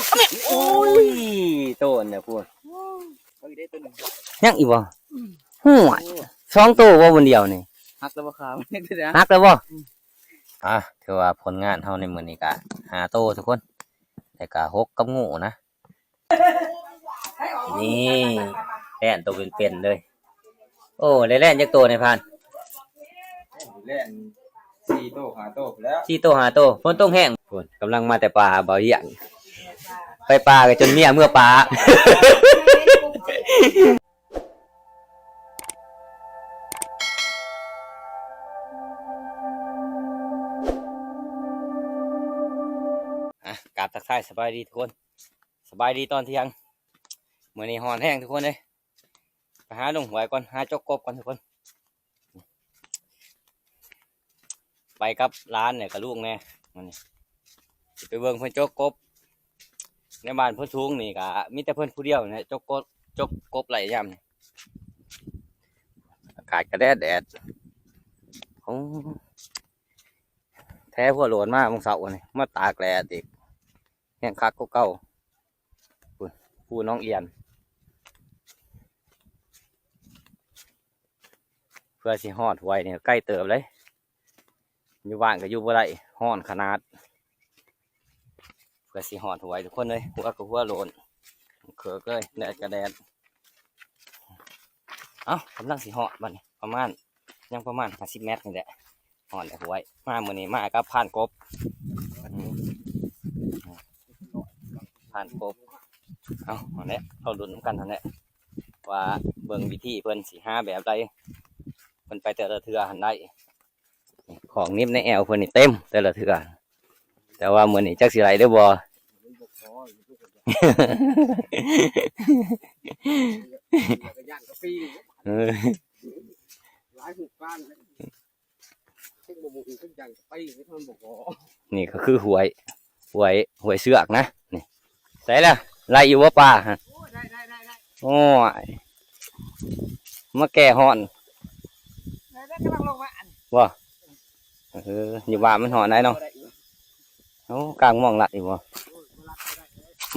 ໂອ້ຍ ໂຕນນະພຸ້ນ ຍັງອີກບໍ່? ຫວຍ ສອງໂຕບໍ່ ບ່ອນດຽວນີ້ ຫັກແລ້ວບໍ່ຂາ? ຫັກແລ້ວບໍ່? ອ່າ ຖືວ່າຜົນງານເຮົາໃນມື້ນີ້ກະຫ້າໂຕທຸກຄົນ ແລ້ວກະຫົກກັບງູນະ. ນີ້ ແລ່ນໂຕເປັນໆເລີຍ. ໂອ້ ໄດ້ແລ່ນຈັກໂຕໃນພານ? ແລ່ນສີ່ໂຕຫ້າໂຕພຸ້ນແຫຼ້ວ ສີ່ໂຕຫ້າໂຕ. ຝົນຕົກແຮງພຸ້ນ ກຳລັງມາແຕ່ປ່າ ບ່າວຮຽງ ໄປປ່າກໍຈົນເມຍເມືອປ່າ. ອ່ະ ກາບທັກທາຍສະບາຍດີທຸກຄົນ ສະບາຍດີຕອນທ່ຽງ. ມື້ນີ້ຮ້ອນແຮງທຸກຄົນເອີຍ ໄປຫາລົງຫ້ວຍກ່ອນ ຫາຈົກກົບກ່ອນທຸກຄົນ. ໄປກັບຫຼານແຫຼະ ກັບລູກແດ່ ມື້ນີ້ຊິໄປເບິ່ງເພິ່ນຈົກກົບ. ໃນບ້ານໂພນສູງນີ້ກະມີແຕ່ເພິ່ນຜູ້ດຽວນີ້ແຫຼະ ຈົກກົບ ຈົກກົບໄລ່ຍາມນີ້. ອາກາດກະແດດໆ ໂອ້ ແທ້ ຫົວໂລນມາມື້ເຊົ້ານີ້ ມາຕາກແດດອີກ ແຮງຄັກກວ່າເກົ່າ. ພຸ້ນ ພູໜອງອຽນ ເພື່ອຊິຮອດຫ້ວຍນີ້ໄກເຕີບເລີຍ ຢູ່ບ້ານກໍຢູ່ບໍ່ໄດ້ ຮ້ອນຂະໜາດ. ເພື່ອຊິຮອດຫ້ວຍທຸກຄົນເອີຍ ຫົວກໍຫົວໂລນ ເຄີກເລີຍ ແດດກໍແດດ. ເອົ້າ ກຳລັງຊິຮອດບັດນີ້ ປະມານ ຍັງປະມານຫ້າສິບແມັດນີ້ແຫຼະ ຮອດແລ້ວຫ້ວຍ. ມາມື້ນີ້ມາກັບພານກົບ ພານກົບ. ເອົາ ຫັ້ນແຫຼະ ເຮົາລຸ້ນນຳກັນຫັ້ນແຫຼະ ວ່າເບິ່ງວິທີເພິ່ນຊິຫາແບບໃດ ເພິ່ນໄປແຕ່ລະເທື່ອຫັ້ນໄດ້. ຂອງໜິບໃນແອວເພິ່ນນີ້ເຕັມແຕ່ລະເທື່ອ ແຕ່ວ່າມື້ນີ້ຈັກຊິໄດ້ຫຼືບໍ່ ເອີ ນີ້ກໍຄືຫ້ວຍ ຫ້ວຍ ຫ້ວຍເຊືອກນະ ນີ້. ໃສ່ລະ ໄດ້ຢູ່ບໍ່ປາ? ໂອ້ຍ ມາແກ້ຮ້ອນ ບໍ່? ເອີ ຢູ່ບ້ານມັນຮ້ອນໄດ໋ເນາະ. ໂອ້ ກາງມ່ວງລັດອີກບໍ່?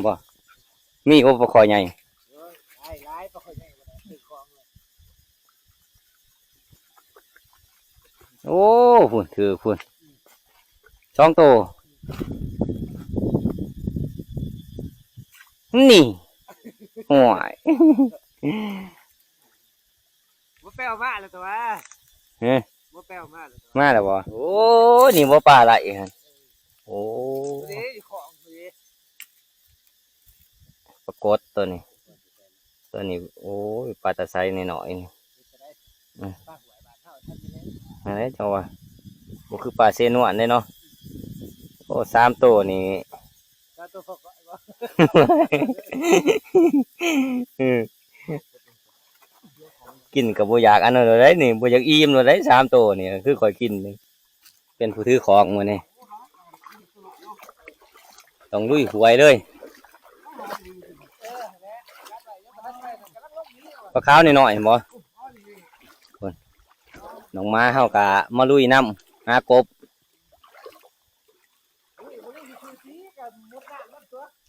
ບໍ່ ມີບໍ່ປາຄໍໃຫຍ່? ໂອ້ ພຸ້ນ ຖືກພຸ້ນ ສອງໂຕ ນີ້ ໂອ້ຍ ບໍ່ແປວມາແລ້ວຕົວະ ຮະ ບໍ່ແປວມາແລ້ວຕົວະ ມາແລ້ວບໍ່? ໂອ້ ນີ້ບໍ່ປາໄຫຼຫັ້ນ ໂອ້ ນີ້ຂອງນີ້ ປາກົດຕົວນີ້ ຕົວນີ້ ໂອ້ຍ ປາຕາໄຊນ້ອຍໆນີ້ ອືມ ຫັ້ນແຫຼະ ເຈົ້າວ່າ ບໍ່ຄືປາເຊນວນເດ້ເນາະ. ໂອ້ ສາມໂຕນີ້ ສາມໂຕພໍ ເອີ ກິນກໍບໍ່ຢາກອັນນັ້ນແລ້ວໃດ໋ນີ້ ບໍ່ຢາກອີ່ມແລ້ວໃດ໋ ສາມໂຕນີ້ ຄືຂ້ອຍກິນນີ້. ເປັນຜູ້ຖືຂອງມື້ນີ້ ຕ້ອງລຸຍຫ້ວຍເລີຍ ປາຂາວນ້ອຍໆ ເຫັນບໍ່? ນ້ອງໝາເຮົາກະມາລຸຍນຳ ຫາກົບ.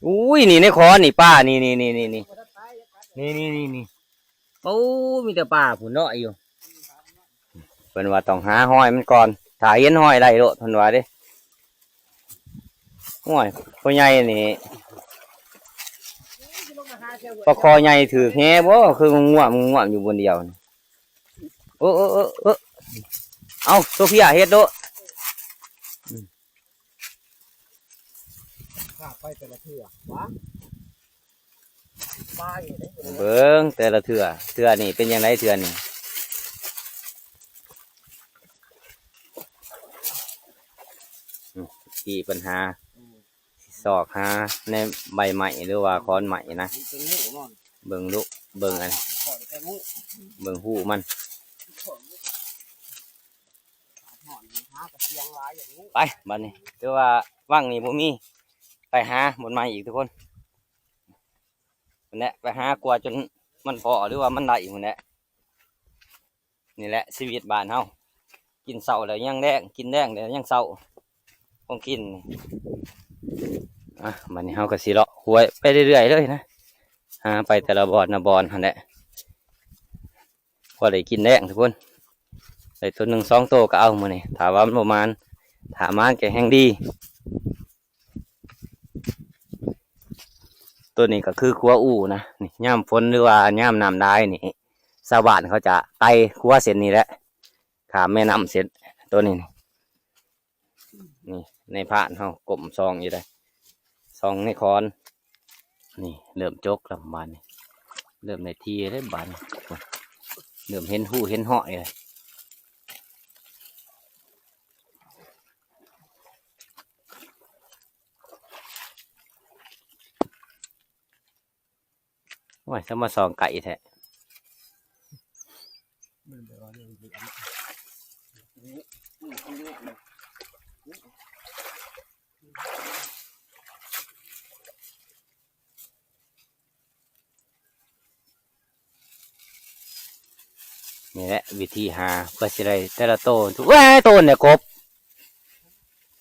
ອຸ້ຍ ນີ້ໃນຂໍນີ້ ປາ ນີ້ໆ ໂອ້ ມີແຕ່ປາພຸ້ນເນາະຢູ່. ເພິ່ນວ່າຕ້ອງຫາຮອຍມັນກ່ອນ ຖ້າເຫັນຮອຍໄລ່ໂລດ ເພິ່ນວ່າເດ້. ໂອ້ຍ ພໍ່ໃຫຍ່ນີ້ ປາຄໍໃຫຍ່ຖືກແຫບໍ່ ຄືງວມໆຢູ່ບ່ອນດຽວນີ້. ເອີ ເອີ ເອີ ເອີ ເອົາ ໂຊເຟຍເຮັດໂລດ. ພາໄປແຕ່ລະເທື່ອ ຫວາ ໄປເດ້. ເບິ່ງແຕ່ລະເທື່ອ ເທື່ອນີ້ເປັນຈັ່ງໃດເທື່ອນີ້? ອືມ ທີ່ປັນຫາ ອືມ ຊອກຫາໃນໃບໄມ້ ຫຼືວ່າຂອນໄມ້ນະ ເບິ່ງດຸ ເບິ່ງອັນ ເບິ່ງຮູມັນ. ໄປ ບັດນີ້ ຖືວ່າວັງນີ້ບໍ່ມີ ໄປຫາບ່ອນໃໝ່ອີກທຸກຄົນ. ພຸ້ນແຫຼະ ໄປຫາກວ່າຈົນມັນພໍ ຫຼືວ່າມັນໄດ້ພຸ້ນແຫຼະ. ນີ້ແຫຼະຊີວິດບ້ານເຮົາ ກິນເຊົ້າແລ້ວຍັງແລງ ກິນແລງແລ້ວຍັງເຊົ້າ ຂອງກິນ. ເ ອ່ະ ບັດນີ້ເຮົາກໍຊິເລາະຫ້ວຍໄປເລື້ອຍໆເລີຍນະ ຫາໄປແຕ່ລະບ່ອນລະບ່ອນຫັ້ນແຫຼະ ພໍໄດ້ກິນແລງທຸກຄົນ ໄດ້ໂຕໜຶ່ງສອງໂຕກໍເອົາມື້ນີ້ ຖ້າວ່າມັນບໍ່ໝານ ຖ້າໝານກໍແຮ່ງດີ. ໂຕນີ້ກໍຄືຂົວອູ່ນະ ນີ້ ຍາມຝົນ ຫຼືວ່າຍາມນ້ຳຫຼາຍນີ້ ຊາວບ້ານເຂົາຈະໄຕ່ຂົວເສັ້ນນີ້ແຫຼະ ຂ້າມແມ່ນ້ຳເສັ້ນໂຕນີ້ນີ້ ນີ້ ນາຍພານເຮົາກົ້ມສ່ອງຢູ່ເດ້ ສ່ອງໃນຂອນ ນີ້ ເລີ່ມຈົກແລ້ວບາດນີ້ ເລີ່ມໄດ້ທີ່ແລ້ວບາດນີ້ ເລີ່ມເຫັນຮູເຫັນຮອຍແລ້ວ. ໂອ້ຍ ສະມາສ່ອງໄກແທ້. ນີ້ແຫຼະວິທີຫາ ເພື່ອຊິໄດ້ແຕ່ລະໂຕ. ເວີຍ ໂຕນແຫຼະກົບ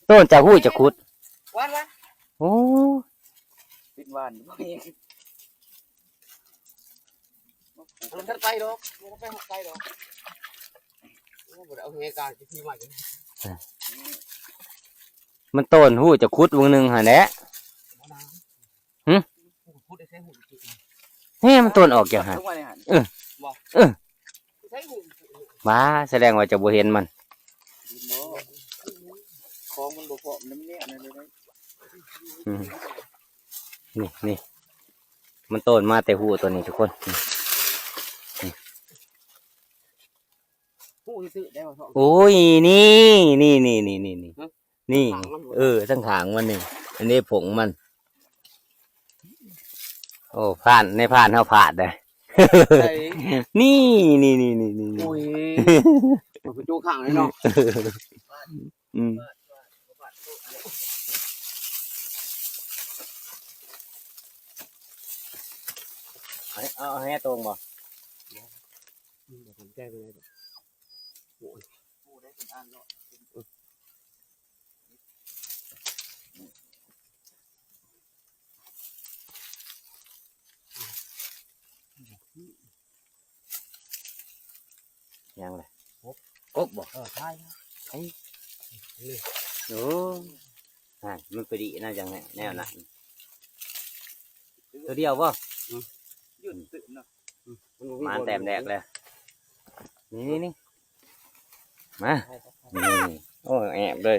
ໂຕນຈາກຮູຈາກຂຸດ ຫວ່ານ ຫວ່ານ ໂອ້ ເປັນຫວ່ານ ມັນທັນໄປດອກ ມັນໄປຮອດໄກດອກ ໂອ້ ບໍ່ໄດ້ເອົາແຫການທີ່ມາ. ມັນໂຕນຮູຈາກຂຸດເບິ່ງໜຶ່ງຫັ້ນແຫຼະ. ຫຶ ແຮ ມັນໂຕນອອກຈາກຫັ້ນ ເອີ ເອີ ວ່າ ສະແດງວ່າເຈົ້າບໍ່ເຫັນມັນ ຂອງມັນບໍ່ພ້ອມນຳແນວນັ້ນເລີຍ. ອືມ ນີ້ ນີ້ ມັນໂຕນມາແຕ່ຮູໂຕນີ້ທຸກຄົນ ນີ້ ນີ້ ຮູ້ຊື່ໆໄດ້ບໍ່? ໂອ້ຍ ນີ້ ນີ້ ນີ້ ນີ້ ນີ້ ນີ້ ນີ້ ເອີ ທາງຂ້າງມັນນີ້ ອັນນີ້ຜົງມັນ. ໂອ້ ຜ່ານ ໃນຜ່ານເຮົາພາດໄດ໋ ໃສ ນີ້ ນີ້ ນີ້ ນີ້ ນີ້ ໂອ້ຍ ມັນຄືໂຈຂ້າງເລີຍເນາະ. ອືມ ເອົາ ເອົາແຫໂຕ່ງບໍ່? ອືມ ບໍ່ສົນໃຈປານໃດດອກ. ໂອ້ຍ ຍັງແຫຼະ ກົບ ກົບບໍ່? ເອີ ຖ່າຍ ໄອ້ ນີ້ ໂອ້ ຫັ້ນ ມັນໄປດີນະ ຈັ່ງແນວນັ້ນ ໂຕດຽວບໍ່? ອືມ ຢຸດຕື່ມເນາະ ອືມ ມັນບໍ່ມີ ມາແຕ້ມແດກແລ້ວ ນີ້ ນີ້ ນີ້ ມາ ນີ້ ໂອ້ຍ ແອບເລີຍ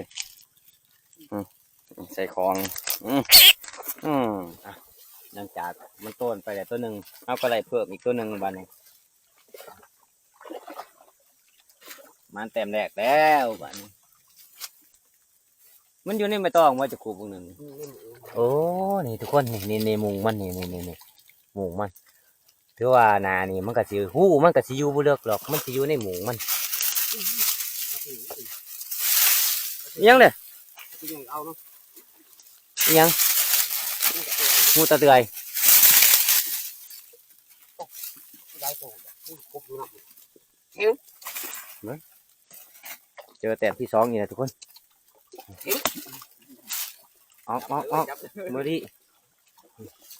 ອືມ ໃສ່ຂອງ ອືມ ອືມ ອ່ະ ຫຼັງຈາກມັນໂຕນໄປແລ້ວໂຕໜຶ່ງ ເຮົາກໍໄດ້ເພີ່ມອີກໂຕໜຶ່ງບາດນີ້ ມັນແຕ້ມແດກແລ້ວບາດນີ້ ມັນຢູ່ໃນໃບຕອງບໍ່ ຈະຄູບາງໜຶ່ງ ອືມ ໂອ້ ນີ້ທຸກຄົນ ນີ້ ນີ້ ນີ້ ມຸງມັນ ນີ້ ນີ້ ນີ້ ມຸງມັນ ຖືວ່າໜ້ານີ້ມັນກໍຊິ ຮູມັນກໍຊິຢູ່ບໍ່ເລິກດອກ ມັນຊິຢູ່ໃນມຸງມັນ. ອີຫຍັງເດ້? ອີຫຍັງ? ຫູຕາເຕືອຍ. ເຈີແຕ້ມທີສອງອີກແລ້ວທຸກຄົນ. ອອກ ອອກ ອອກ ເບີດີ້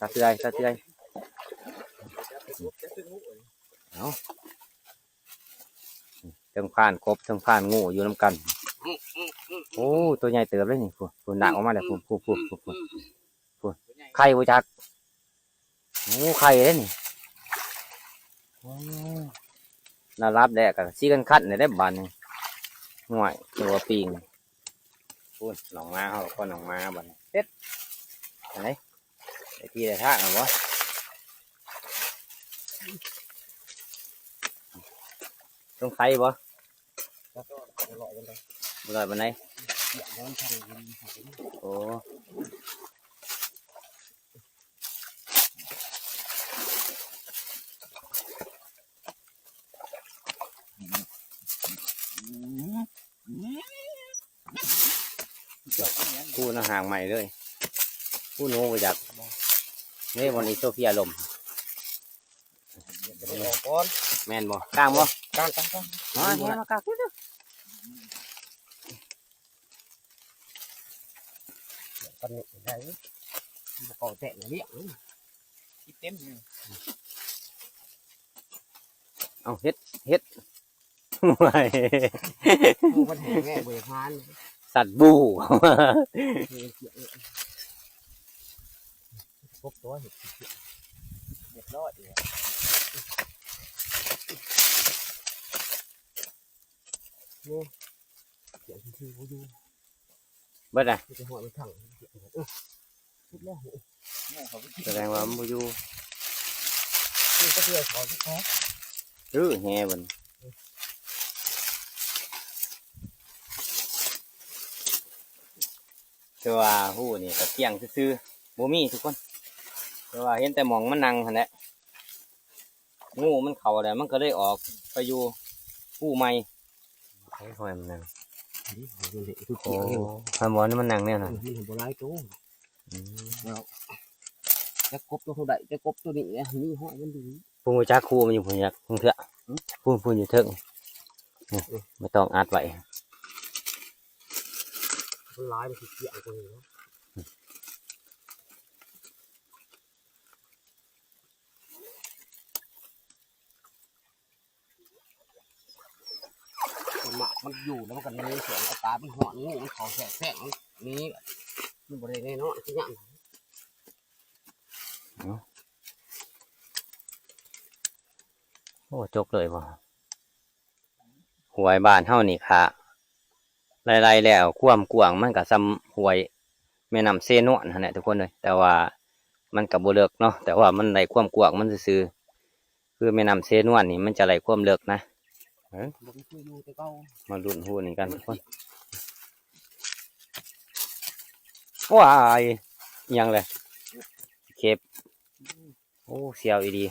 ຕາເຕືອຍ ຕາເຕືອຍ. ເອົາ ເທິງພານກົບ ເທິງພານງູຢູ່ນຳກັນ. ໂອ້ ຕົວໃຫຍ່ເຕີບເລີຍນີ້. ພຸ້ນ ພຸ້ນ ນາກອອກມາແລ້ວ. ພຸ້ນ ພຸ້ນ ພຸ້ນ ພຸ້ນ ພຸ້ນ ໄຂ່ບໍ່ຈັກ. ໂອ້ ໄຂ່ເດ້ນີ້. ໂອ້ ລາວຫຼັບແລ້ວກໍຊິກັນຂັນແລ້ວເດ້ບາດນີ້. ຫ້ວຍ ຕົວປີງ. ພຸ້ນ ນ້ອງໝາເຮົາ ກໍນ້ອງໝາບາດນີ້. ເຮັດ ອັນໃດ ໄດ້ທີ່ໄດ້ທາງແລ້ວບໍ່? ຕ້ອງໄຂ່ບໍ່? ບໍ່ຫຼອຍປານໃດ. ໂອ້ ພຸ້ນ ຫາງໃໝ່ເລີຍ. ຜູ້ໜູບໍ່ຈັກ. ນີ້ ມັນອີໂຊເພຍລົມ. ແມ່ນບໍ່? ກາງບໍ່? ກາງ ກາງ ກາງ. ມາ ມາ ມາກາງ. ປັນນີ້ໄດ້. ບໍ່ເຂົ້າແຕະລຽກ ກິນເຕັມຢູ່. ເອົາ ເຮັດ ເຮັດ ໂອ້ຍ ໝູ່ມັນແຫ້ງແລ້ວ ບໍ່ຢາກຫານ ສັດບູ້ ເອີ ເອີ ກົບຕົວ ເຮັດ ຮຽບຮ້ອຍ ໂອ້ ສຽງຊື່ໆ ບໍ່ຢູ່ ເບິດລະ ມີແຕ່ຮອດມັນທັງ ເອີ ສຸດແລ້ວ ສະແດງວ່າມັນບໍ່ຢູ່ ນີ້ກໍເທື່ອເຂົາ ເອີ ແຮ່ເພິ່ນ ແຕ່ວ່າຮູນີ້ກໍກ້ຽງຊື່ໆ ບໍ່ມີທຸກຄົນ ແຕ່ວ່າເຫັນແຕ່ໝ່ອງມັນນັ່ງຫັ້ນແຫຼະ ງູມັນເຂົ້າແລ້ວ ມັນກໍເລີຍອອກໄປຢູ່ພູໃໝ່. ໃຜຫ້ອຍມັນນັ້ນ? ນີ້ ມັນເດ ຄືກ້ຽງຢູ່ ໂອ້ ຄັນບໍ່ນີ້ມັນນັ່ງແນວນັ້ນ ມັນບໍ່ຫຼາຍໂຕ ອືມ ແລ້ວຈັກກົບໂຕເທົ່າໃດ ແຕ່ກົບໂຕນີ້ແຫຼະ ມີຫ້ອຍມັນດີ. ຜູ້ຮູ້ຈັກຄູມັນຢູ່ພຸ້ນ ຈັກເທື່ອ ຫຶ ພຸ້ນ ພຸ້ນຢູ່ເທິງ ນີ້ ອືມ ບໍ່ຕ້ອງອັດໄວ້ ມັນຫຼາຍ ມັນຊິກ້ຽງກວ່ານີ້ເນາະ. ມັນ ມັນຢູ່ແລ້ວມັນກໍໜີສວນ ກໍຕາຍ ມັນຮ້ອນ ງູມັນເຂົ້າແຊກໆ ມັນໜີ ມັນບໍ່ໄດ້ແນ່ນອນຄືຫຍັງ. ໂອ້ ຈົກເລີຍບໍ່? ຫ້ວຍບ້ານເຮົານີ້ ຖ້າໄລ່ໆແລ້ວ ຄວາມກວ້າງມັນກໍສ່ຳຫ້ວຍແມ່ນ້ຳເຊນວນຫັ້ນແຫຼະທຸກຄົນເອີຍ ແຕ່ວ່າມັນກໍບໍ່ເລິກເນາະ ແຕ່ວ່າມັນໄດ້ຄວາມກວ້າງມັນຊື່ໆ ຄືແມ່ນ້ຳເຊນວນນີ້ມັນຈະໄດ້ຄວາມເລິກນະ. ເອີ ມາລຸ້ນຮູນີ້ກັນທຸກຄົນ. ວ້າຍ ອີ່ຫຍັງແຫຼະ? ເຂັບ. ໂອ້ ສຽວອີ່ຫຼີ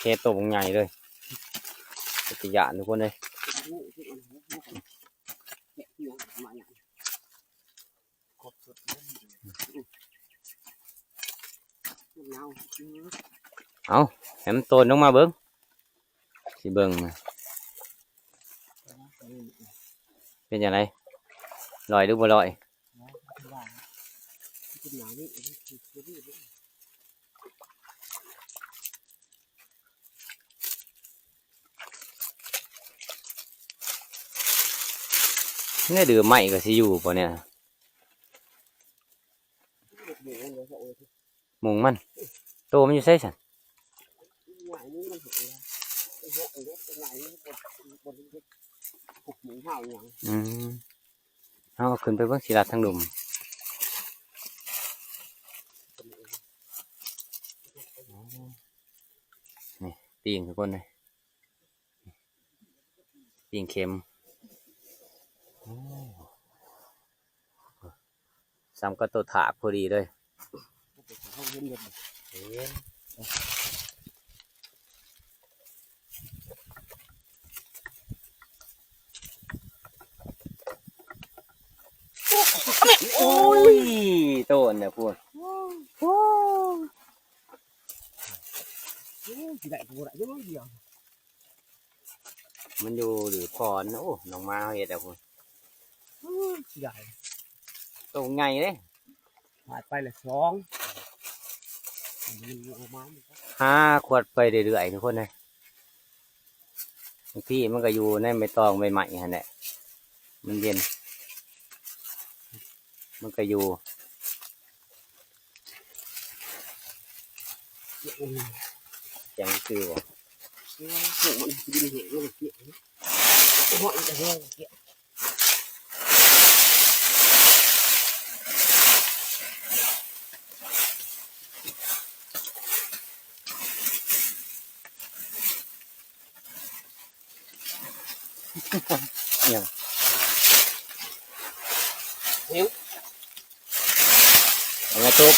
ເຫັດໂຕບັກໃຫຍ່ເລີຍ ເປັນຕາຢ້ານທຸກຄົນເອີຍ. ເອົາ ໃຫ້ມັນໂຕນລົງມາເບິ່ງ ຊິເບິ່ງນະ ເປັນຈັ່ງໃດ ລອຍຫຼືບໍ່ລອຍ? ແນວດື້ໄມ້ກໍຊິຢູ່ບໍ່ແນວ? ມຸງມັນ ໂຕມັນຢູ່ໃສຊັ້ນ? ອືມ ເຮົາເອົາຂຶ້ນໄປເບິ່ງ ຊິລັດທາງລຸ່ມ. ນີ້ ປີ້ງທຸກຄົນເອີຍ ປີ້ງເຂັມ. ໂອ້ ສ່ຳກັບໂຕຖາກພໍດີເລີຍ. ເຫັນ ໂອ້ຍ ໂຕນນະພຸ້ນ ໂອ້ຍ ຊິໄດ້ກໍບໍ່ໄດ້ ເດີດຽວ. ມັນຢູ່ຫຼືພອນ. ໂອ້ ນ້ອງໝາເຮົາເຮັດແລ້ວພຸ້ນ. ເອີ ເສຍດາຍ ໂຕໃຫຍ່ເດ້ ຫາຍໄປລະສອງ ມັນອອກມາ ຫາຂວດໄປເລື້ອຍໆ ທຸກຄົນເອີຍ. ບາງທີມັນກໍຢູ່ໃນໃບຕອງໃບໄມ້ຫັ້ນແຫຼະ ມັນເຢັນ ມັນກໍຢູ່. ແກງຄືບໍ່? ໂອ້ຍ ມັນດິນແຫ້ງແລ້ວ ເກຍ ໂອ້ຍ ມັນຈະແຫ້ງ ເກຍ. ຫຍັງ? ຫິວ ເອົາມາຕົກ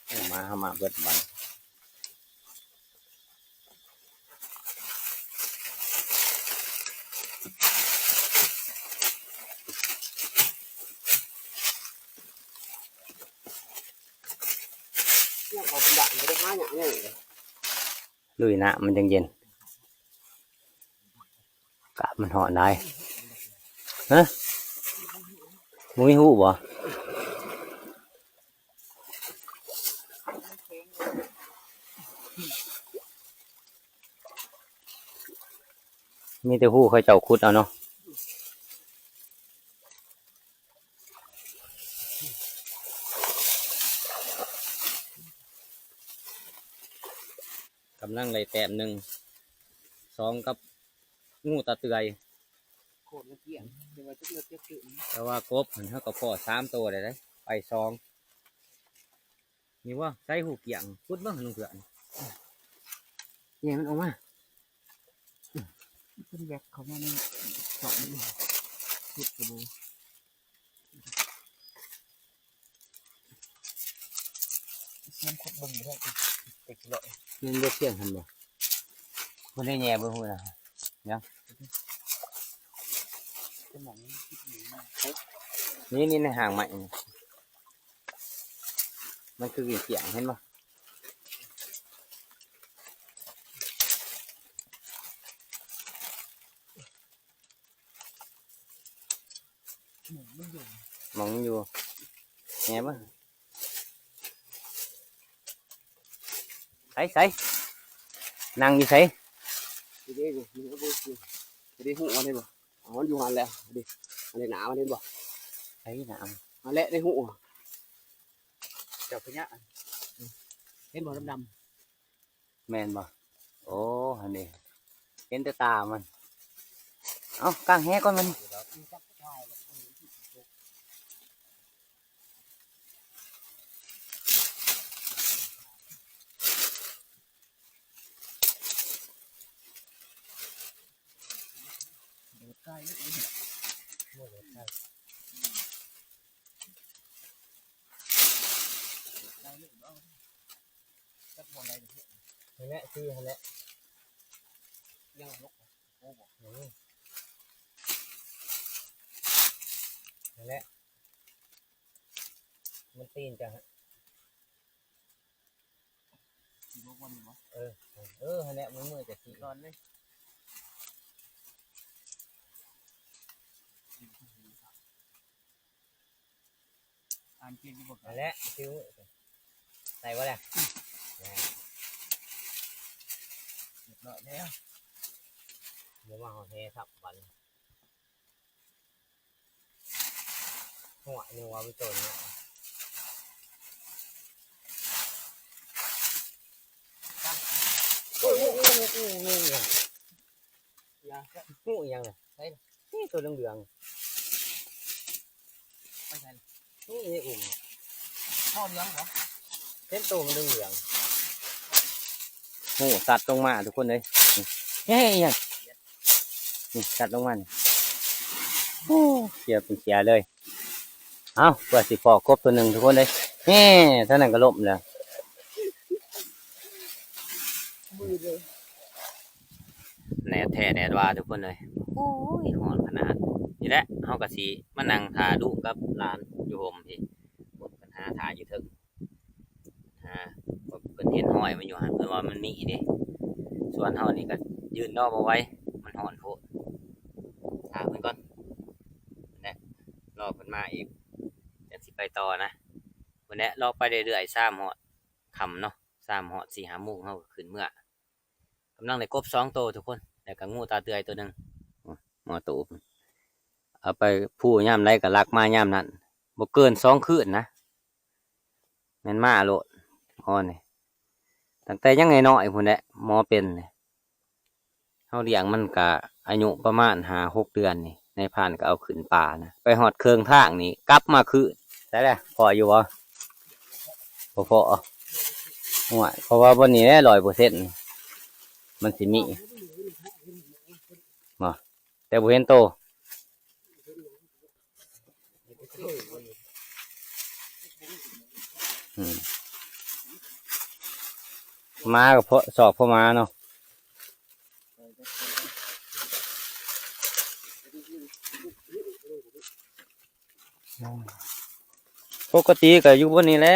ເອົາມາ ເອົາມາເບິດບັດ. ໂ ເອົາດາບບໍ່ໄດ້ຫາຫຍັງເລີຍ ລຸຍນ້ຳມັນຈັ່ງເຢັນ ອາກາດມັນຮ້ອນຫຼາຍ. ຮະ ບໍ່ມີຮູບໍ່? ມີແຕ່ຮູເຂົາເຈົ້າຂຸດເອົາເນາະ. ກຳລັງໄດ້ແຕ້ມໜຶ່ງ ສອງກັບງູຕາເຕືອຍ ໂຄດລະກຽງ ແຕ່ວ່າຈັກເລືອກຈັກຕື່ມ ແຕ່ວ່າກົບຫັ້ນເຮົາກໍພໍ້ສາມໂຕໄດ້ເດ້ ໄປສອງ. ນີ້ບໍ່ ໃສ່ຮູກຽງ ຂຸດເບິ່ງ ລຸງເທື່ອ ແຍກມັນອອກມາ. ເພິ່ນແວັກເຂົ້າມາໃນຊ່ອງນີ້ ເຮັດກະບໍ່ ສຽງຂຸດເບິ່ງບໍ່ໄດ້ ແມ່ນບໍ່ ສຽງຫັ້ນບໍ່? ບໍ່ໄດ້ແຍ່ເບິ່ງພຸ້ນນະ ຍັງ ນີ້ ນີ້ໃນຫາງໄມ້ນີ້ ມັນຄືກຽງ ເຫັນບໍ່? ໝ່ອງມັນຢູ່ ແນ່ບໍ່? ໃສ ໃສ ນັ່ງຢູ່ໃສ? ນີ້ເດ້ ນີ້ເດ້ ນີ້ເດ້ ຮູ້ວ່ານີ້ບໍ່? ອໍ ມັນຢູ່ຫັ້ນແຫຼະ ນີ້ ອັນນີ້ໜາມັນເຫັນບໍ່? ໃສໜາ? ຫັ້ນແຫຼະ ໃນຮູ ເຈົ້າພະຍາ ເຫັນບໍ່ ດຳໆ? ແມ່ນບໍ່? ໂອ້ ອັນນີ້ເຫັນແຕ່ຕາມັນ. ເອົາ ກາງແຫກ່ອນມັນ. ຫັ້ນແຫຼະ ຄືຫັ້ນແຫຼະ ຍັງ ໂອ້ ບໍ່ ອື ຫັ້ນແຫຼະ ມັນຕີນຈະ ເອີ ເອີ ຫັ້ນແຫຼະ ມື ມືຈະສີ ກ່ອນເລີຍ. ອ່ານເກັ່ງຢູ່ບໍ່? ຫັ້ນແຫຼະ ຊິໄດ້ບໍ່ລະ? ອືມ ແນ່ ຮຽບຮ້ອຍແລ້ວ ບໍ່ມາຮອດແຮ່ຊ້ຳບັດນີ້. ຫົວ ຍັງວ່າມັນຕົນເນາະ ໂອ້ຍ ໂອ້ຍ ໂອ້ຍ ໂອ້ຍ ຫຍັງ ຫຍັງ ຫູຫຍັງ ໃສ ນີ້ຕົວເຫຼືອງໆ ໄປໃສ ນີ້ໃນອຸ້ມ ພໍ່ເຫຼືອງບໍ່ ເຫັນໂຕມັນເຫຼືອງໆ ຫູສັດລົງມາທຸກຄົນເອີຍ ນີ້ ນີ້ຫຍັງ ນີ້ສັດລົງມານີ້ ໂອ້ ເສຍເປັນເສຍເລີຍ. ເອົ້າ ເພື່ອຊິພໍ້ກົບຕົວໜຶ່ງທຸກຄົນເອີຍ ແນ່ ທາງນັ້ນກໍລົ້ມແລ້ວ ມືເລີຍ ແດດແທ້ແດດວ່າທຸກຄົນເອີຍ ໂອ້ຍ ຮ້ອນຂະໜາດ. ນີ້ແຫຼະ ເຮົາກໍຊິມານັ່ງຖ້າລູກກັບຫຼານຢູ່ຮົ່ມພີ້ ເພິ່ນຫາຖ້າຢູ່ເທິງ ຫາ ເພິ່ນເຫັນຮອຍມັນຢູ່ຫັ້ນ ເພິ່ນວ່າມັນມີເດ້ ສ່ວນເຮົານີ້ກໍຢືນລໍບໍ່ໄຫວ ມັນຮ້ອນໂພດ ຖ້າເພິ່ນກ່ອນ ແຫຼະ ລໍເພິ່ນມາອີກ ຈັ່ງຊິໄປຕໍ່ນະ ພຸ້ນແຫຼະ ລໍໄປເລື້ອຍໆ ຊາມຮອດຄ່ຳເນາະ ຊາມຮອດສີ່ຫ້າໂມງ ເຮົາກໍຂຶ້ນເມືອ. ກຳລັງໄດ້ກົບສອງໂຕທຸກຄົນ ແລ້ວກໍງູຕາເຕືອຍໂຕໜຶ່ງ ໝໍໂຕ ເອົາໄປພູຍາມໃດກໍລັກມາຍາມນັ້ນ ບໍ່ເກີນສອງຄືນນະ ແມ່ນມາໂລດ ໝໍນີ້ ຕັ້ງແຕ່ຍັງນ້ອຍໆ ພຸ້ນແຫຼະ ໝໍເປັນນີ້ ເຮົາລ້ຽງມັນກະອາຍຸປະມານຫ້າຫົກເດືອນນີ້ ນາຍພານກໍເອົາຂຶ້ນປ່ານະ ໄປຮອດເຄິ່ງທາງນີ້ກັບມາຄືນ. ໃສແຫຼະ ພໍ້ຢູ່ບໍ່? ບໍ່ພໍ້ ໂອ້ຍ ເພາະວ່າບ່ອນນີ້ແຫຼະ ຮ້ອຍເປີເຊັນ ມັນຊິມີ ບໍ່ ແຕ່ບໍ່ເຫັນໂຕ. ອືມ ໝາກໍພໍ້ ຊອກພໍ້ໝາເນາະ ປົກກະຕິກໍຢູ່ບ່ອນນີ້ແຫຼະ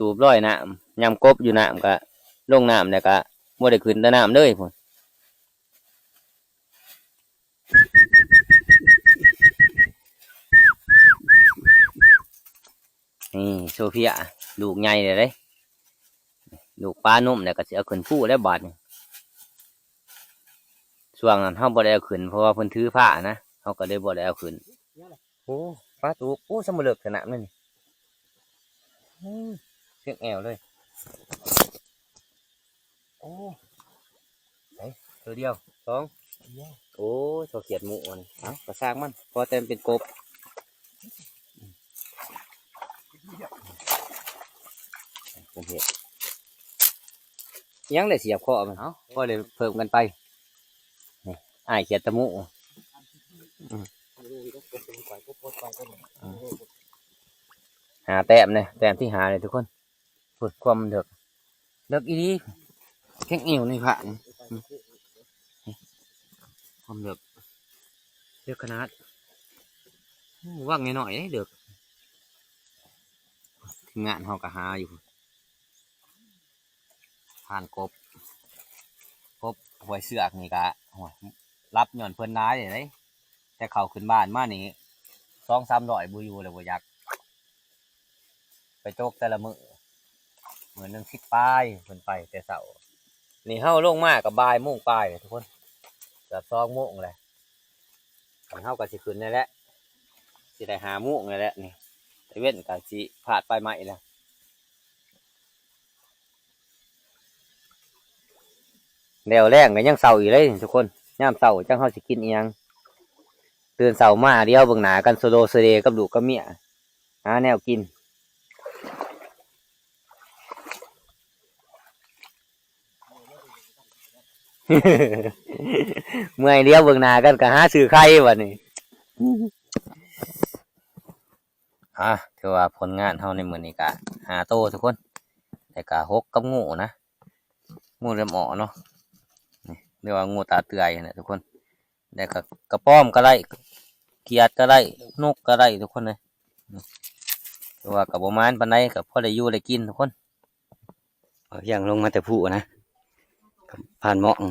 ຕູບລອຍນ້ຳ ຍາມກົບຢູ່ນ້ຳກະລົງນ້ຳແລ້ວກະບໍ່ໄດ້ຂຶ້ນແຕ່ນ້ຳເລີຍພຸ້ນ. ນີ້ໂຊເຟຍ ລູກໃຫຍ່ແລ້ວເດ້ ລູກປ້ານົມແລ້ວກໍຊິເອົາຂຶ້ນພູແລ້ວບາດນີ້. ຊ່ວງນັ້ນເຮົາບໍ່ໄດ້ເອົາຂຶ້ນ ເພາະວ່າເພິ່ນຖືພານະ ເຮົາກໍເລີຍບໍ່ໄດ້ເອົາຂຶ້ນ. ໂອ້ ປາຕູບ ໂອ້ ສ່ຳບໍ່ເລິກຂະໜາດນັ້ນນີ້ ໂອ້ ເຖິງແອວເລີຍ. ໂອ້ ໃສ່ ໂຕດຽວ ສອງ ໂອ້ຍ ເຂົາຂຽດໝູ່ອັນນີ້ ເອົ້າ ກະຊ່າງມັນ ພໍແຕ່ມັນເປັນກົບ. ເພິ່ນເຮັດຫຍັງໄດ້ສຽບຄໍມັນ ເອົ້າ ພໍໄດ້ເພີ່ມກັນໄປ. ນີ້ ອ້າຍຂຽດຕະໝູ່ ອືມ ຫ້າແຕ້ມເດ້ ແຕ້ມທີຫ້າເດ້ທຸກຄົນ. ພຸ້ນ ຄວາມເລິກ ເລິກອີ່ຫຼີ ແຂ້ງເອວນີ້ພະ ຄວາມເລິກ ເລິກຂະໜາດ. ໂອ້ ວັງນ້ອຍໆເດ້ເລິກ. ທີມງານເຮົາກໍຫາຢູ່ ຜ່ານກົບ ກົບຫ້ວຍເຊືອກນີ້ກະ ໂອ້ຍ ລັບຍ້ອນເພິ່ນຫຼາຍເດ້ ແຕ່ເຂົ້າຂຶ້ນບ້ານມານີ້ ສອງສາມຮ້ອຍບໍ່ຢູ່ແລ້ວ ບໍ່ຢາກ ໄປຕົກແຕ່ລະມື້ ມື້ໜຶ່ງສິບປາຍ ເພິ່ນໄປແຕ່ເຊົ້າ. ນີ້ເຮົາລົງມາກໍບ່າຍໂມງປາຍແລ້ວທຸກຄົນ ເກືອບສອງໂມງແລ້ວ. ນີ້ເຮົາກໍຊິຂຶ້ນແລ້ວແຫຼະ ຊິໄດ້ຫ້າໂມງແລ້ວແຫຼະນີ້ ຕາເວັນກໍຊິພາດປາຍໄມ້ແລ້ວ. ແລ້ວແລງກໍຍັງເຊົ້າອີກເດ້ທຸກຄົນ ຍາມເຊົ້າຈັກເຮົາຊິກິນອີ່ຫຍັງ. ຕື່ນເຊົ້າມາດຽວເບິ່ງໜ້າກັນ ໂຊໂລໂຊເລກັບລູກກັບເມຍ ຫາແນວກິນ. ເມື່ອຍດຽວເບິ່ງໜ້າກັນກໍຫາຊື້ໄຂ່ບາດນີ້. ອ່າ ຖືວ່າຜົນງານເຮົາໃນມື້ນີ້ກະຫ້າໂຕທຸກຄົນ ແລ້ວກະຫົກກັບງູນະ ງູເຫຼັ້ມອໍເນາະ ນີ້ ຫຼືວ່າງູຕາເຕືອຍຫັ້ນແຫຼະທຸກຄົນ. ແລ້ວກໍກະປ້ອມກໍໄດ້ ຂຽດກໍໄດ້ ນົກກໍໄດ້ທຸກຄົນເອີຍ. ແຕ່ວ່າກໍບໍ່ໝານປານໃດ ກໍພໍໄດ້ຢູ່ໄດ້ກິນທຸກຄົນ. ເອົາຫຍັງລົງມາແຕ່ພູນະ ຜ່ານໝອກ ໂອ້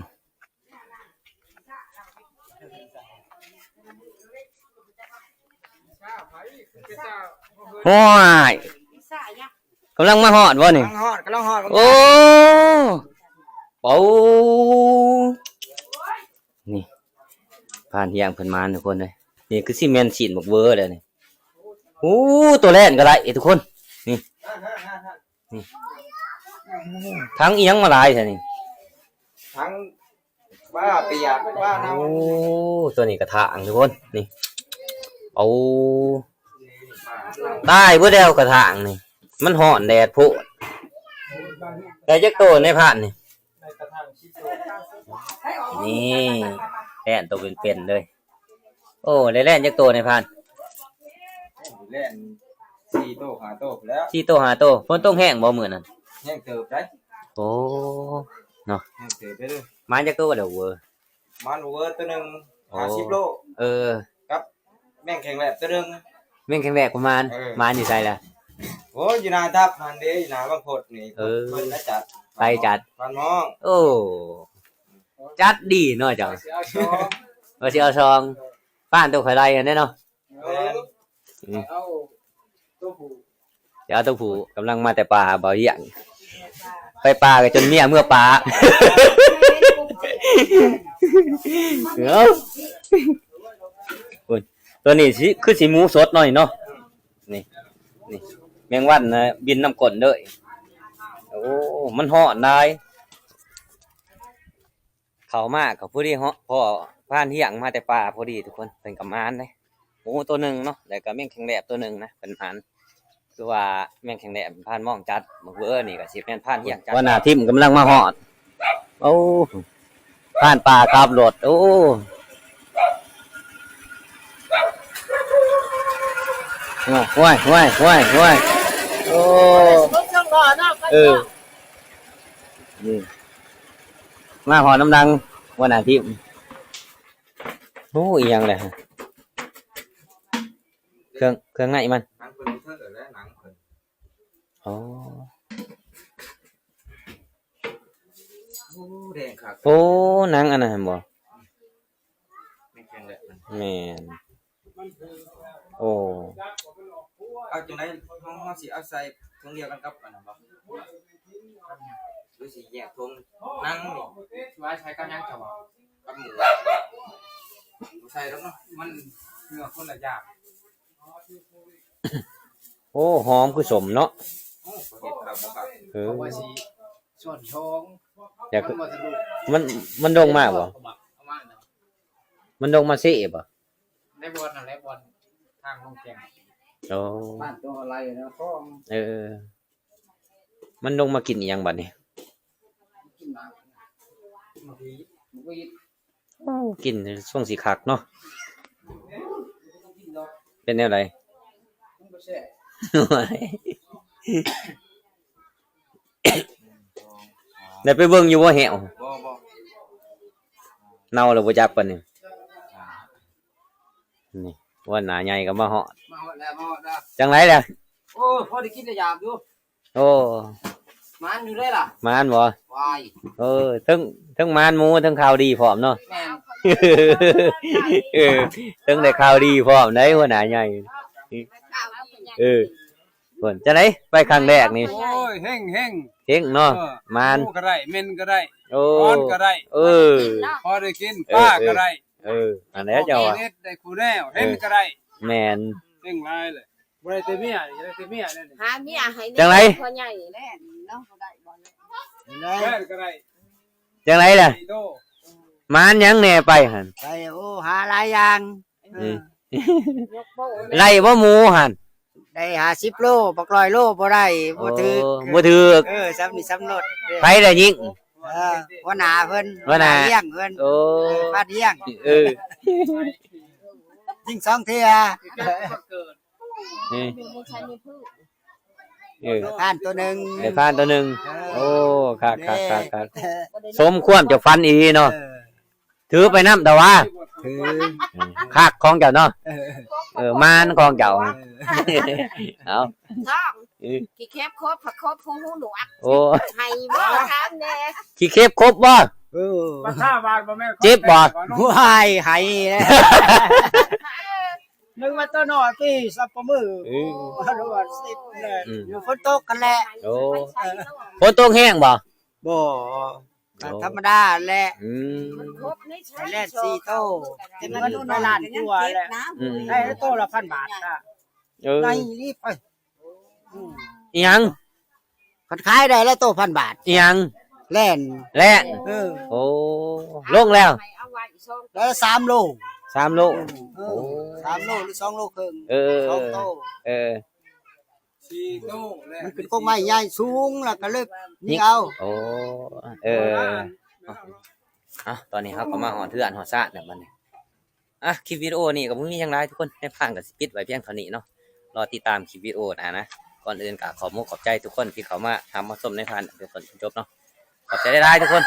ຍ ກຳລັງມາຮອດບໍ່ນີ້? ກຳລັງຮອດ ກຳລັງຮອດ ໂອ້ ເປົາ ນີ້ ຜ່ານຫຽງເພິ່ນມາທຸກຄົນເອີຍ. ນີ້ຄືຊິແມ່ນຊີ້ນບັກເວີແລ້ວນີ້. ໂອ້ ໂຕແລ່ນກໍໄດ້ທຸກຄົນ ນີ້ ນີ້ ຖັງອີ່ຫຍັງມາຫຼາຍແທ້ນີ້? ຖັງ ບ້າປຽກ ບ້າເນົ່າ. ໂອ້ ຕົວນີ້ກະຖາງທຸກຄົນ ນີ້ ເອົາ ຕາຍເບິດແລ້ວກະຖາງນີ້ ມັນຮ້ອນແດດໂພດ. ໄດ້ຈັກໂຕໃນພານນີ້? ນີ້ ແລ່ນໂຕເປັນໆເລີຍ. ໂອ້ ໄດ້ແລ່ນຈັກໂຕໃນພານ? ແລ່ນສີ່ໂຕຫ້າໂຕພຸ້ນແຫຼ້ວ. ສີ່ໂຕຫ້າໂຕ. ຝົນຕົກແຮງບໍ່ມື້ນັ້ນ? ແຮງເຕີບໄດ໋. ໂອ້ ເນາະ ແຮງເຕີບເດີ. ມານຈັກໂຕແລ້ວເວີ? ມານເວີໂຕໜຶ່ງ ໂອ້ ຫ້າສິບໂລ. ເອີ ກັບແມງແຂ້ງແລບໂຕໜຶ່ງ. ແມງແຂ້ງແລບກໍມານ. ເອີ ມານຢູ່ໃສລະ? ໂອ້ ຢູ່ໜ້າດັບຫັ້ນເດ້ ຢູ່ໜ້າບັງພົດນີ້. ເອີ ເພິ່ນມາຈັບ ໃຜຈັດ? ບ້ານໝອງ. ໂອ້ ຈັດດີເນາະເຈົ້າ ວ່າຊິເອົາຊອງ ວ່າຊິເອົາຊອງ ປານໂຕຂ້ອຍໄລ່ຫັ້ນເດ້ເນາະ. ແມ່ນ ອືມ ເອົາໂຕຜູ້ ຊິເອົາໂຕຜູ້ ກຳລັງມາແຕ່ປ່າ ບ່າວຫຽງ ໄປປ່າກໍຈົນເມຍເມືອປ່າ. ເອົາ ໂອ້ຍ ຕົວນີ້ຊິ ຄືຊິໝູສົດເນາະນີ້ເນາະ. ນີ້ ນີ້ ແມງວັນນະບິນນຳກົ້ນເລີຍ. ໂອ້ ມັນຮ້ອນຫຼາຍ. ເຂົ້າມາກໍພໍດີເພາະ ພໍຜ່ານຫຽງມາແຕ່ປ່າພໍດີທຸກຄົນ ເພິ່ນກໍມານເດ້. ໝູໂຕໜຶ່ງເນາະ ແລ້ວກໍແມງແຂ້ງແລບໂຕໜຶ່ງນະ ເພິ່ນມານ. ຄືວ່າແມງແຂ້ງແລບຜ່ານໝອງຈັດ ໝາກເວີນີ້ກໍຊິແມ່ນຜ່ານຫຽງຈັດ. ຫົວໜ້າທີມກຳລັງມາຮອດ. ໂອ້ ຜ່ານປ່າຂັບລົດ ໂອ້ ໂອ້ຍ ໂອ້ຍ ໂອ້ຍ ໂອ້ຍ ໂອ້ ເອີ ນີ້ ມາຮອດນຳຫຼັງຫົວໜ້າທີມ. ໂອ້ ອີ່ຫຍັງແຫຼະ ເຄື່ອງ ເຄື່ອງໃນມັນ. ອໍ ແດງຄັກ ໂອ້ ໜັງອັນນັ້ນຫັ້ນບໍ່? ແມ່ນແຂງແຫຼະ ແມ່ນ ໂອ້ ເອົາຈັ່ງໃດ ເຮົາ ເຮົາຊິເອົາໃສ່ຖົງດຽວກັນກັບອັນນັ້ນບໍ່ ຫຼືຊິແຍກຖົງ? ໜັງນີ້ ຊິວ່າໃສ່ກັບຫຍັງເຈົ້າວ່າ? ກັບໝູ ບໍ່ໃສ່ດອກເນາະ ມັນເນື້ອຄົນລະຢ່າງ. ໂອ້ ຫອມຄືສົ້ມເນາະ ໂອ້ ເຮັດຄັກບໍ່ຄັກ ເອີ ເພາະວ່າຊິສ່ວນທ້ອງ ຢາກ ມັນບໍ່ສະດວກ ມັນ ມັນລົງມາບໍ່? ເອົາມາ ເອົາມາເນາະ ມັນລົງມາເຊະບໍ່? ໃນບ່ອນນັ້ນແຫຼະ ບ່ອນທາງລົງແກ່ງ ໂອ້ ບ້ານຕົວໄລ່ນະ ຄອງ ເອີ ມັນລົງມາກິນອີ່ຫຍັງບັດນີ້? ກິນໝາກ ໝາກຫວີດ ໂອ້ ກິນຊ່ວງຊິຄັກເນາະ ເປັນແນວໃດ? ມັນບໍ່ແຊບ ໄດ້ໄປເບິ່ງຢູ່ບໍ່ແຫ້ວ? ບໍ່ ບໍ່ ເນົ່າແລ້ວບໍ່ຈັກປານນີ້ ນີ້ ວ່າໜ້າໃຫຍ່ກໍມາຮອດ ມາຮອດແລ້ວ ມາຮອດແລ້ວ ຈັ່ງໃດລະ? ໂອ້ ພໍໄດ້ກິນໄດ້ຢາກຢູ່ ໂອ້ ໝານຢູ່ເດ້ລະ ໝານບໍ່? ຫວາຍ ເອີ ເທິງ ເທິງໝານໝູ ເທິງຂ່າວດີພ້ອມເນາະ ແມ່ນ ເອີ ເທິງໄດ້ຂ່າວດີພ້ອມໄດ໋ ຫົວໜ້າໃຫຍ່ ເອີ ເພິ່ນ ຈັ່ງໃດ ໄປຄັ້ງແລກນີ້ ໂອ້ຍ ເຮັງໆ ເຮັງເນາະ ເອີ ໝານ ໝູກໍໄດ້ ເມັນກໍໄດ້ ໂອ້ ຄອນກໍໄດ້ ເອີ ພໍໄດ້ກິນ ເອີ ປາກໍໄດ້ ເອີ ອັນແຫຼະເຈົ້າວ່າ ໄດ້ຄູ່ແນວ ເຫັນກໍໄດ້ ແມ່ນ ເຮັງຫຼາຍເລີຍ ບໍ່ໄດ້ແຕ່ເມຍ ໄດ້ແຕ່ເມຍນັ້ນ ຫາເມຍໃຫ້ ຈັ່ງໃດ ພໍ່ໃຫຍ່ແລ່ນເນາະ ບໍ່ໄດ້ບໍ່ແລ່ນ ແລ່ນກໍໄດ້ ຈັ່ງໃດລະ ຫມານຫຍັງແດ່ໄປຫັ້ນ ໄປ ໂອ້ ຫາຫຼາຍຢ່າງ ເອີ ໄດ້ບໍ່ໝູຫັ້ນ ໄດ້ຫ້າສິບໂລ ບັກຮ້ອຍໂລບໍ່ໄດ້ ບໍ່ຖືກ ໂອ້ ບໍ່ຖືກ ເອີ ສ່ຳນີ້ສ່ຳລົດ ໃຜລະຍິງ ເອີ ຫົວໜ້າເພິ່ນ ຫົວໜ້າ ຫົວໜ້າລ້ຽງເພິ່ນ ໂອ້ ເອີ ພາດລ້ຽງ ເອີ ຍິງສອງເທື່ອ ນີ້ ເອີ ໄດ້ພານໂຕໜຶ່ງ ໄດ້ພານໂຕໜຶ່ງ ເອີ ໂອ້ ຄັກໆໆໆ ສົມຄວາມເຈົ້າຝັນອີ່ຫຼີເນາະ ເອີ ຖືໄປນຳຕາຫວາ ຖື ຄັກຂອງເຈົ້າເນາະ ເອີ ເອີ ມານຂອງເຈົ້າ ເອີ ເອົາ ທ້ອງ ເອີ ຂີ້ເຂັບຄົບ ຜັກຄົບ ຫູໜວກ ໂອ້ ໄຫ້ບໍ່ ຖາມແດ່ ຂີ້ເຂັບຄົບບໍ່? ເອີ ບັດຖ້າວ່າບໍ່ແມ່ນ ເຈັບບໍ່? ຫວາຍ ໄຫ້ແລ້ວ ນຶກວ່າໂຕນ້ອຍຕິ ສັບປະມື ເອີ ວ່າສິບແລ້ວ ອືມ ຢູ່ຝົນຕົກຫັ້ນແຫຼະ ໂອ້ ຝົນຕົກແຮງບໍ່? ບໍ່ ກໍທຳມະດາແຫຼະ ອືມ ມັນຄົບໃນຊາຍ ໄປແລ່ນສີ່ໂຕ ແຕ່ມັນໄປລ້ານກວ່າແຫຼະ ອືມ ໄດ້ໂຕລະພັນບາດ ເອີ ໄດ້ອີ່ຫຼີໄປ ອືມ ອີຫຍັງ? ຄັນຂາຍໄດ້ລະໂຕພັນບາດ ອີຫຍັງ? ແລ່ນ ແລ່ນ ເອີ ໂອ້ ລົງແລ້ວ ໄດ້ສາມໂລ ສາມໂລ ເອີ ໂອ້ ສາມໂລ ຫຼື ສອງໂລເຄິ່ງ ເອີ ສອງໂຕ ເອີ ສີ່ໂຕແລ້ວ ມັນເປັນກົກໄມ້ໃຫຍ່ສູງ ແລ້ວກໍເລີຍຍິງເອົາ ໂອ້ ເອີ ເອົາ ຕອນນີ້ເຮົາກໍມາຮອດເຮືອນຮອດຊານແລ້ວບັດນີ້ ອ່ະ ຄລິບວິດີໂອນີ້ກໍບໍ່ມີຫຍັງຫຼາຍທຸກຄົນ ນາຍພານກໍຊິປິດໄວ້ພຽງເທົ່ານີ້ເນາະ ລໍຕິດຕາມຄລິບວິດີໂອໜ້ານະ ກ່ອນອື່ນກໍຂອບມຸກຂອບໃຈທຸກຄົນທີ່ເຂົ້າມາຮັບມາຊົມນາຍພານຈົນຈົນຈົນຈົບເນາະ ຂອບໃຈຫຼາຍໆທຸກຄົນ.